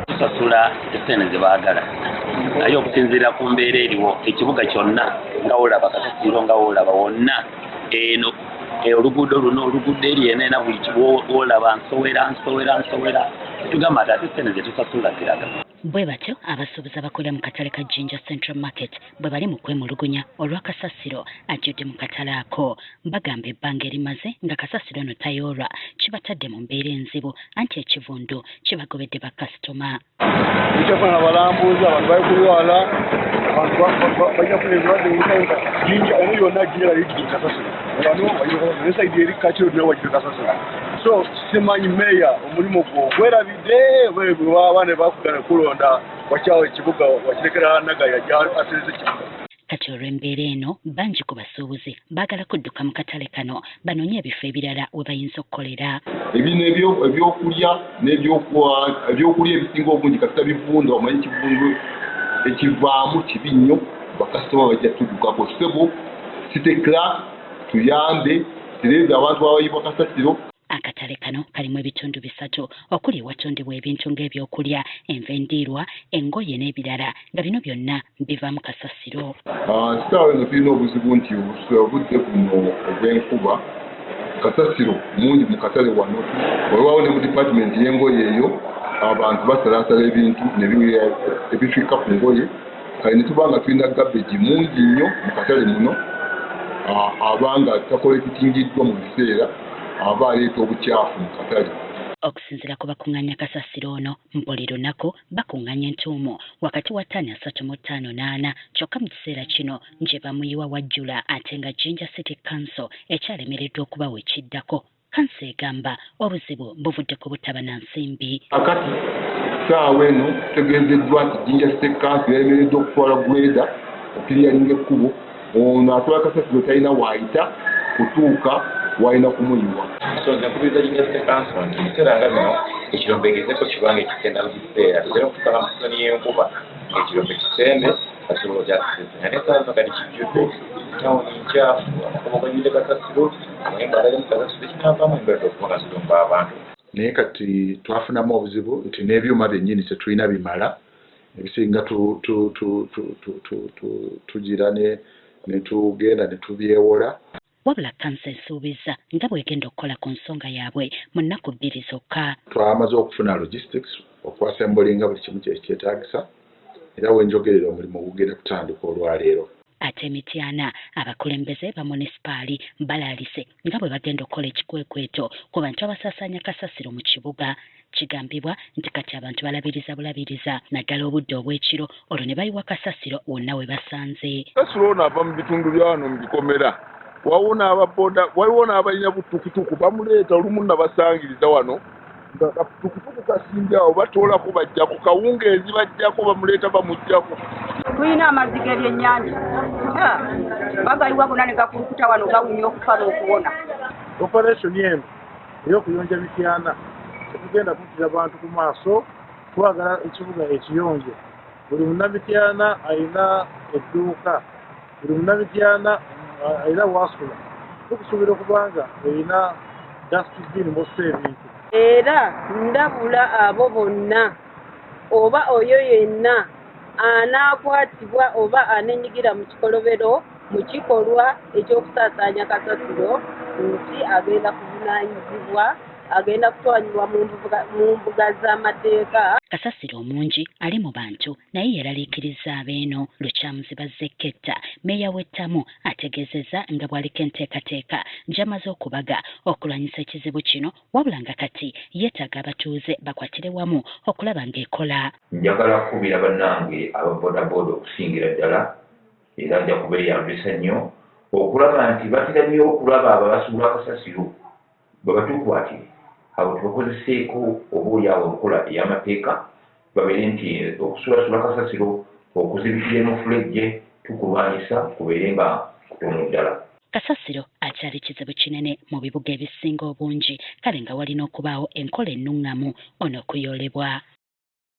Tusasula esente ze baagala, naye okusinziira ku mbeera eriwo, ekibuga kyonna nga wolaba kasasiro, nga wolaba wonna eno oluguudo luno, oluguudo eri ena ena, buli wolaba nsowera, nsowera, nsowera. Tetugamba nti ate sente ze tusasula ziraga. Bwe batyo abasuubuzi abakolera mu katale ka Jinja Central Market bwe bali mu kwemulugunya olwa kasasiro ajjudde mu katale ako. Bagamba ebbanga erimaze nga kasasiro ono tayoolwa kibatadde mu mbeera enzibu, anti ekivundu kibagobedde bakasitoma. Ekyafana balambuzi, abantu bali kulwala, abantu bajja kufuna ebirwadde. Jinja eno yonna, Jinja yajjudde kasasiro wano, ne side eri Kakiro nayo wajjudde kasasiro. So simanyi meeya omulimu gwo gwerabidde baba ne bakugana kulonda, wakyawo ekibuga wakirekera Naggayi ajja atereze ekibuga. Kati olw'embeera eno, bangi ku basuubuzi baagala kudduka mu katale kano banoonye ebifo ebirala we bayinza okukolera. Ebino ebyokulya n'ebyokulya ebisinga obungi kasita bivunda, omanyi ekivundu ekivaamu kibi nnyo, bakasitoma bajja tuddukako. Ssebo city clerk, tuyambe tereeza abantu abayibwa kasasiro. Akatale kano kalimu ebitundu bisatu okuli ewatundibwa ebintu ng'ebyokulya, enva endiirwa, engoye n'ebirala, nga bino byonna bivaamu kasasiro. Saawa eno tulina obuzibu nti obudde buno obw'enkuba kasasiro mungi mu katale wano. Olwawo ne mu department y'engoye eyo abantu basalaasala ebintu ebifikka ku ngoye, kale ne tuba nga tulina garbage mungi nnyo mu katale muno. Abanga tacollectingiddwa mu biseera, aba aleeta obukyafu mu katale. Okusinziira ku bakuŋŋaanya kasasiro ono, buli lunaku bakuŋŋaanya entuumu wakati wa ttaani 35 n'ana, kyokka mu kiseera kino gye bamuyiwa wajjula, ate nga Jinja City Council ekyalemereddwa okubawa ekiddako. Kanso egamba obuzibu buvudde ku butaba na nsimbi. Akati saawa eno tutegeezeddwa nti Jinja City Council yalemereddwa okutwala grader okuclearinga ekkubo. Ono atwala kasasiro talina waayita kutuuka walina kumuyiwa. So nze nkubiriza Jinja City Council nti mu biseera nga bino ekirombe egezeko kibanga ekisenda mu kiseera, tutera okutuuka mu sizoni y'enkuba ng'ekirombe kisembe, basobola okyakisesenga. Naye saawa zino kati kijjudde, tawuni nkyafu, amakubo gajjudde kasasiro, amayumba agalimu kasasiro, ekinavaamu endwadde okuba nga zirumba abantu. Naye kati twafunamu obuzibu nti n'ebyuma byennyini tetulina bimala. Ebisinga tugira ne tugenda ne tubyewola. Wabula kanso esuubiza nga bw'egenda okukola ku nsonga yaabwe mu nnaku 2 zokka. Twamaze okufuna logistics okwassemblinga buli kimu kyekyetaagisa, era wenjogerera omulimu gugenda kutandika olwaleero. Ate Emityana, abakulembeze ba munisipaali balaalise nga bwe bagenda okukola ekikwekweto ku bantu abasaasaanya kasasiro mu kibuga. Kigambibwa nti kati abantu balabiriza bulabiriza, naddala obudde obw'ekiro, olwo ne bayiwa kasasiro wonna we basanze. Kasasiro ono ava mu bitundu bya wano mu bikomera, waliwo n'ababoda, waliwo n'abalina butukutuku bamuleeta. Olumu nabasangiriza wano nga katukutuku kasimbye awo, batoolako bajjako kawungeezi, bajjako bamuleeta bamuggyako. Tulina amazzi g'ebyennyanja bagayiwa gonna ne gakulukuta wano, gawunya okufa n'okuwona. Operation eno ey'okuyonja Mityana tetugenda kuttira bantu ku maaso. Twagala ekibuga ekiyonjo. Buli Munnamityana alina edduuka, buli Munnamityana alina wasula, tukusuubira okuba nga erina dustbin mw'ossa ebintu. Era ndabula abo bonna oba oyo yenna anaakwatibwa oba anenyigira mu kikolobero, mu kikolwa ekyokusaasaanya kasasiro, nti agenda kuvunaanyizibwa, agenda kutwalibwa mu mbuga z'amateeka. Kasasiro omungi ali mu bantu naye yeraliikiriza abeeno. Lukyamuzi Bazzeketta, meeya w'ettamu, ategeezezza nga bw'aliko enteekateeka gy'amaze okubaga okulwanyisa ekizibu kino, wabula nga kati yeetaaga abatuuze bakwatire wamu okulaba ng'ekola. Njagala kukubira bannange aba bodaboda okusingira ddala, era nja kubeeyambisa nnyo okulaba nti batera nnyo okulaba abo abasuula kasasiro, babatukwatire abo, tubakozeseeko oba oli awo enkola ey'amateeka, babeere nti okusulasula kasasiro, okuzibikira emufulejje, tukulwanyisa kubeere nga kutono ddala. Kasasiro akyali kizibu kinene mu bibuga ebisinga obungi, kale nga walina okubaawo enkola ennuŋŋamu ono okuyoolebwa.